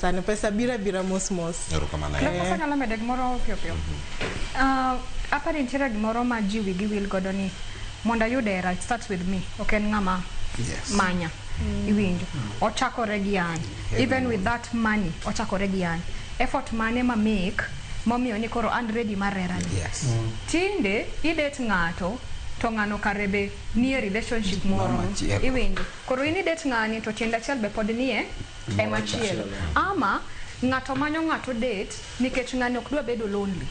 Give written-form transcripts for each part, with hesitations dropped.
sani. Pesa biro abira mos mos. Erokamano ahinya. Dok anyalo medo gimoro piyo piyo. Apani nitiere gimoro ma ji wigi wil godo ni mondo ayud hera, it starts with me, ok en ng'ama manya. Iwinjo? Ochakore gi an. Even with that money, ochakore gi an. Effort mane ma make momiyo ni koro an ready mar hera ni. Tinde idate ng'ato to ng'ano kare be nie relationship moro. Machielo. Iwinjo? Koro in idate ng'ani to tiende achiel be pod nie e machielo. Ama ng'ato manyo ng'ato date nikech ng'ani ok dwa bedo lonely.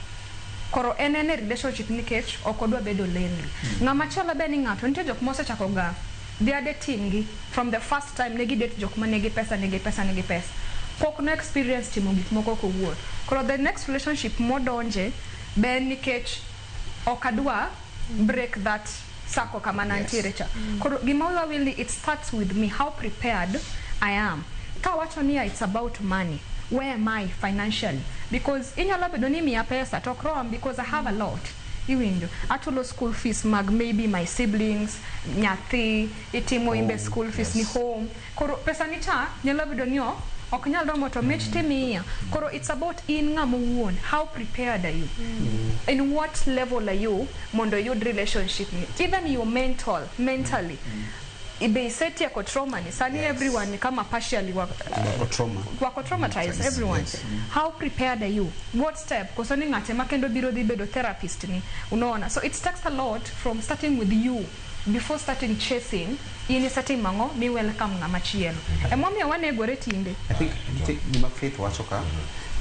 Koro en e relationship nikech ok odwa bedo lonely. Ng'ama chielo be ni ng'ato nitie jok mosechako ga they are dating gi from the first time ne gidate jok ma nigi pesa, nigi pesa, nigi pesa. Pok no experience timo gik moko kowuon. Koro the next relationship modonje be en nikech ok adwa break that circle kama nantiere cha. Koro gima wiwa wil ni it starts with me, how prepared I am. Kawacho niya it's about money, where am I financially? Because inyalo bedo ni miya pesa to ok rom because I have a lot. Iwinjo? Achulo school fees mag maybe my siblings, nyathi, itimo imbe school fees ni home. Koro pesa ni cha nyalo bedo ni ok nyal romo to mich timiya. Koro it's about in ng'ama owuon, how prepared are you? In what level are you mondo iyud relationship ni? Even your mentally. Be isetieko trauma ni sani everyone ni kama partially Wako trauma. Wako traumatized, everyone. How prepared are you? What step koso ni ng'ate ma kendo biro dhi bedo therapist ni, unaona? So it takes a lot from starting with you before starting chasing. In starting mang'o mi welcome ng'ama chielo emomiyo wanegore tinde. I think nitie gima Faith wacho ka,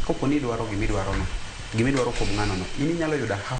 kapo ni idwaro gimidwaro no, gimidwaro kuom ng'ano no, in inyalo yudo half